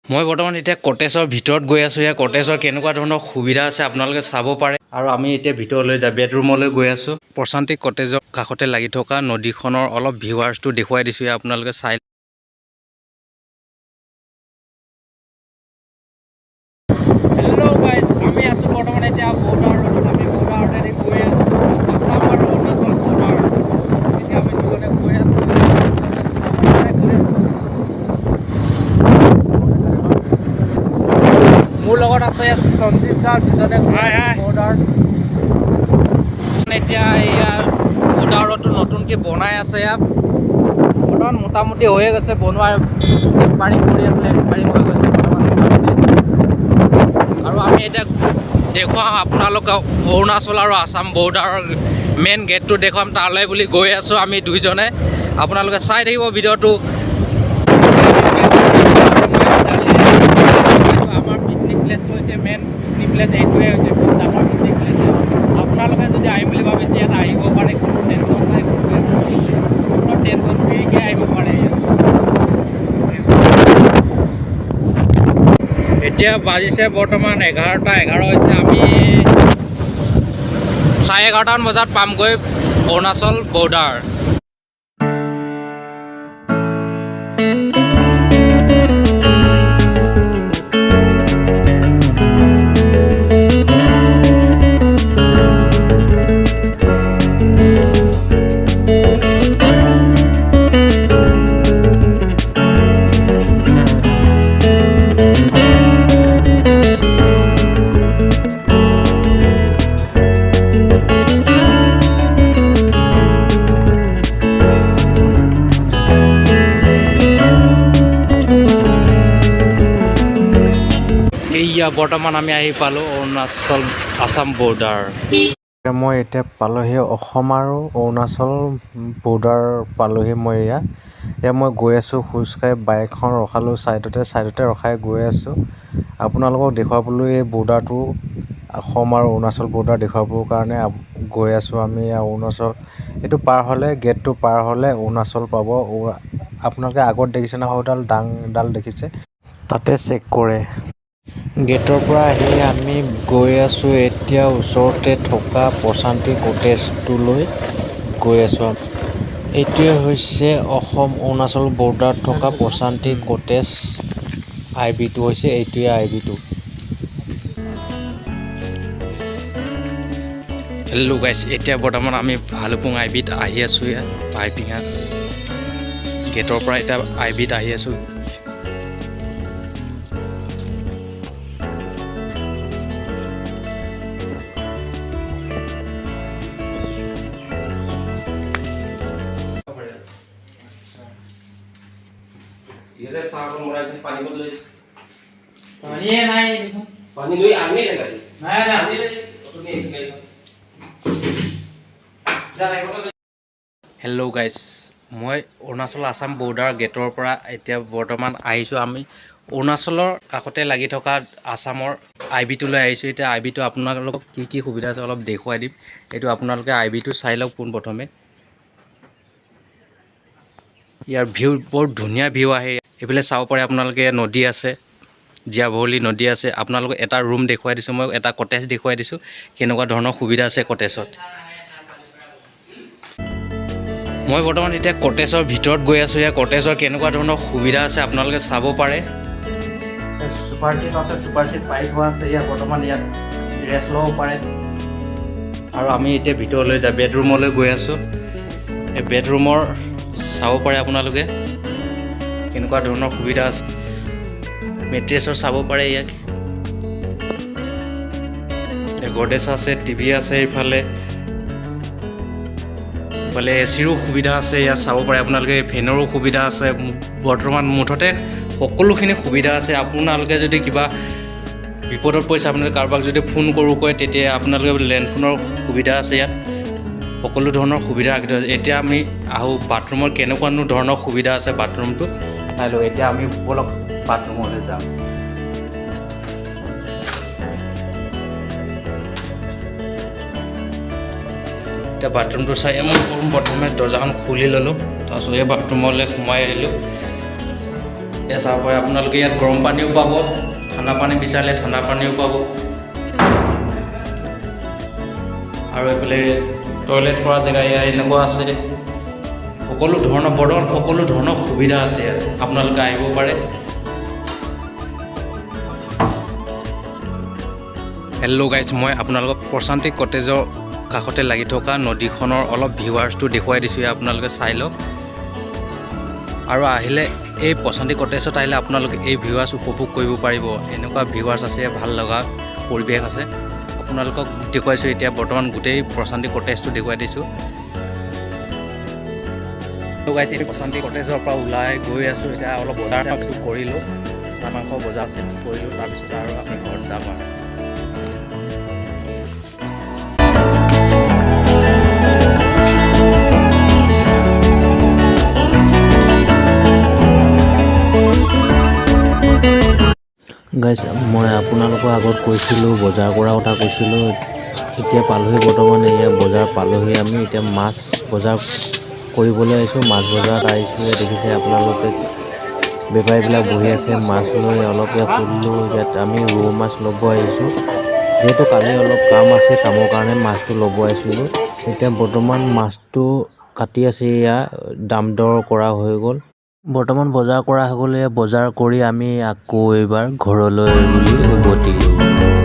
মই বৰ্তমান এতিয়া কটেজৰ ভিতৰত গৈ আছোঁ। ইয়াৰ কটেজৰ কেনেকুৱা ধৰণৰ সুবিধা আছে, আপোনালোকে চাব পাৰে। আৰু আমি এতিয়া ভিতৰলৈ যাই বেডৰুমলৈ গৈ আছোঁ। প্ৰশান্তি কটেজৰ কাষতে লাগি থকা নদীখনৰ অলপ ভিউৱাৰ্ছটো দেখুৱাই দিছোঁ ইয়াত, আপোনালোকে চাই। হেল্ল' গাইজ, আমি আছোঁ বৰ্তমান এতিয়া বৰ্ডাৰ ৰোডত। আমি বৰ্ডাৰ ৰোডেদি গৈ আছোঁ, আছাম আৰু অৰুণাচল বৰ্ডাৰ। এতিয়া আমি দুজনে গৈ আছোঁ, গৈ আছোঁ। মোৰ লগত আছে সঞ্জীৱ দা, দুজনে বৰ্ডাৰ। এতিয়া এয়া বৰ্ডাৰ ৰোডটো নতুনকৈ বনাই আছে। ইয়াত বৰ্তমান মোটামুটি হৈয়ে গৈছে বনোৱা, ৰিপেয়াৰিং কৰি আছিলে, ৰিপেয়াৰিং হৈ গৈছে বৰ্তমান মোটামুটি। আৰু আমি এতিয়া দেখুৱাম আপোনালোকক অৰুণাচল আৰু আছাম বৰ্ডাৰৰ মেইন গেটটো দেখুৱাম, তালৈ বুলি গৈ আছোঁ আমি দুইজনে। আপোনালোকে চাই থাকিব ভিডিঅ'টো। আমাৰ পিকনিক প্লেচটো হৈছে, মেইন পিকনিক প্লেচ এইটোৱে হৈছে, বহুত ডাঙৰ পিকনিক প্লেচ। আপোনালোকে যদি আহিম বুলি ভাবিছে, ইয়াত আহিব পাৰে, কোনো টেনশ্যন নাই, কোনো টেনশ্যন ফ্ৰীকৈ আহিব পাৰে ইয়াত। এতিয়া বাজিছে বৰ্তমান 11টা 11 হৈছে। আমি 11:30মান বজাত পামগৈ অৰুণাচল বৰ্ডাৰ। এইয়া বৰ্তমান আমি আহি পালোঁ অৰুণাচল আছাম বৰ্ডাৰ। মই এতিয়া পালোহি অসম আৰু অৰুণাচল বৰ্ডাৰ পালোহি মই। এয়া এয়া মই গৈ আছোঁ খোজকাঢ়ি। বাইকখন ৰখালোঁ ছাইডতে, ছাইডতে ৰখাই গৈ আছোঁ আপোনালোকক দেখুৱাবলৈ। এই বৰ্ডাৰটো, অসম আৰু অৰুণাচল বৰ্ডাৰ দেখুৱাবৰ কাৰণে গৈ আছোঁ আমি। এয়া অৰুণাচল, এইটো পাৰ হ'লে, গেটটো পাৰ হ'লে অৰুণাচল পাব। আপোনালোকে আগত দেখিছে নহয়, সৰুডাল দাংডাল দেখিছে, তাতে চেক কৰে। গেটৰ পৰা আহি আমি গৈ আছোঁ এতিয়া ওচৰতে থকা প্ৰশান্তি কটেজটোলৈ গৈ আছোঁ। এইটোৱে হৈছে অসম অৰুণাচল বৰ্ডাৰত থকা প্ৰশান্তি কটেজ। আই বিটো হৈছে এইটোৱে, আই বিটো। হেল্ল' গাইছ, এতিয়া বৰ্তমান আমি ভালুকপুং আই বিত আহি আছোঁ। ইয়াত পাইপিঙা গেটৰ পৰা এতিয়া আই বিত আহি আছোঁ। ইয়াতে চাহ অকণ বনাইছে, পানী অকণ লৈ। পানীয়ে নাই দেখোন। পানী লৈ আনিলে গাড়ী। নাই নাই। আনিলে তুমি এইটো গাড়ীখন যা, গাড়ীখন লৈ। হেল্ল' গাইছ, মই অৰুণাচল আছাম বৰ্ডাৰ গেটৰ পৰা এতিয়া বৰ্তমান আহিছোঁ। আমি অৰুণাচলৰ কাষতে লাগি থকা আছামৰ আই বিটোলৈ আহিছোঁ। এতিয়া আই বিটো আপোনালোকক কি কি সুবিধা আছে অলপ দেখুৱাই দিম। এইটো আপোনালোকে আই বিটো চাই লওক পোনপ্ৰথমে। ইয়াৰ ভিউ বৰ ধুনীয়া ভিউ আহে। এইফালে চাব পাৰে আপোনালোকে, নদী আছে, জীয়াভৰলী নদী আছে। আপোনালোকক এটা ৰুম দেখুৱাই দিছোঁ মই, এটা কটেজ দেখুৱাই দিছোঁ, কেনেকুৱা ধৰণৰ সুবিধা আছে কটেজত। মই বৰ্তমান এতিয়া কটেজৰ ভিতৰত গৈ আছোঁ। ইয়াৰ কটেজৰ কেনেকুৱা ধৰণৰ সুবিধা আছে, আপোনালোকে চাব পাৰে। ছুপাৰ ছিট আছে, ছুপাৰ ছিট পাৰি থোৱা আছে। ইয়াত বৰ্তমান ইয়াত ৰেষ্ট ল'ব পাৰে। আৰু আমি এতিয়া ভিতৰলৈ যাই বেডৰুমলৈ গৈ আছোঁ। এই বেডৰুমৰ চাব পাৰে আপোনালোকে কেনেকুৱা ধৰণৰ সুবিধা আছে। মেট্ৰেছৰ চাব পাৰে ইয়াত, গডৰেজ আছে, টিভি আছে, ইফালে ইফালে এ চিৰো সুবিধা আছে। ইয়াত চাব পাৰে আপোনালোকে, ফেনৰো সুবিধা আছে। বৰ্তমান মুঠতে সকলোখিনি সুবিধা আছে। আপোনালোকে যদি কিবা বিপদত পৰিছে, আপোনালোকে কাৰোবাক যদি ফোন কৰোঁ কয়, তেতিয়া আপোনালোকে লেণ্ডফোনৰ সুবিধা আছে। ইয়াত সকলো ধৰণৰ সুবিধা ৰাখি থোৱা আছে। এতিয়া আমি আহোঁ বাথৰুমৰ কেনেকুৱানো ধৰণৰ সুবিধা আছে, বাথৰুমটো চাই লওঁ। এতিয়া আমি ব'লক বাথৰুমলৈ যাওঁ। এতিয়া বাথৰুমটো চাই মই কৰোঁ। প্ৰথমে দৰ্জাখন খুলি ল'লোঁ, তাৰপিছত এই বাথৰুমলৈ সোমাই আহিলোঁ। এয়া চাব পাৰে আপোনালোকে, ইয়াত গৰম পানীও পাব, ঠাণ্ডা পানী বিচাৰিলে ঠাণ্ডা পানীও পাব। আৰু এইফালে টয়লেট কৰা জেগা ইয়াত এনেকুৱা আছে। সকলো ধৰণৰ, বৰ্তমান সকলো ধৰণৰ সুবিধা আছে ইয়াত, আপোনালোকে আহিব পাৰে। হেল্ল' গাইজ, মই আপোনালোকক প্ৰশান্তি কটেজৰ কাষতে লাগি থকা নদীখনৰ অলপ ভিউৱাৰ্ছটো দেখুৱাই দিছোঁ, আপোনালোকে চাই লওক। আৰু আহিলে এই প্ৰশান্তি কটেজত আহিলে আপোনালোকে এই ভিউৱাৰ্ছ উপভোগ কৰিব পাৰিব। এনেকুৱা ভিউৱাৰ্ছ আছে, ভাল লগা পৰিৱেশ আছে। আপোনালোকক দেখুৱাইছোঁ এতিয়া বৰ্তমান গোটেই প্ৰশান্তি কটেজটো দেখুৱাই দিছোঁ। গাইজ, এই প্ৰশান্তি কটেজৰ পৰা ওলাই গৈ আছোঁ। এতিয়া অলপ বজাৰ কৰিলোঁ, মাংস বজাৰ কৰিলোঁ, তাৰপিছত আৰু আমি ঘৰত যাম। আৰু গাইজ, মই আপোনালোকৰ আগত কৈছিলোঁ, বজাৰ কৰাৰ কথা কৈছিলোঁ। এতিয়া পালোহি, বৰ্তমান এয়া বজাৰ পালোহি আমি। এতিয়া মাছ বজাৰ কৰিবলৈ আহিছোঁ, মাছ বজাৰত আহিছোঁ। দেখিছে আপোনালোকে, বেপাৰীবিলাক বহি আছে মাছ লৈ। অলপ ইয়াত সুধিলোঁ, ইয়াত আমি ৰৌ মাছ ল'ব আহিছোঁ। যিহেতু কালি অলপ কাম আছে, কামৰ কাৰণে মাছটো ল'ব আহিছিলোঁ। এতিয়া বৰ্তমান মাছটো কাটি আছে, এয়া দাম দৰ কৰা হৈ গ'ল। বৰ্তমান বজাৰ কৰা হৈ গ'ল। বজাৰ কৰি আমি আকৌ এইবাৰ ঘৰলৈ বুলি উভতিলোঁ।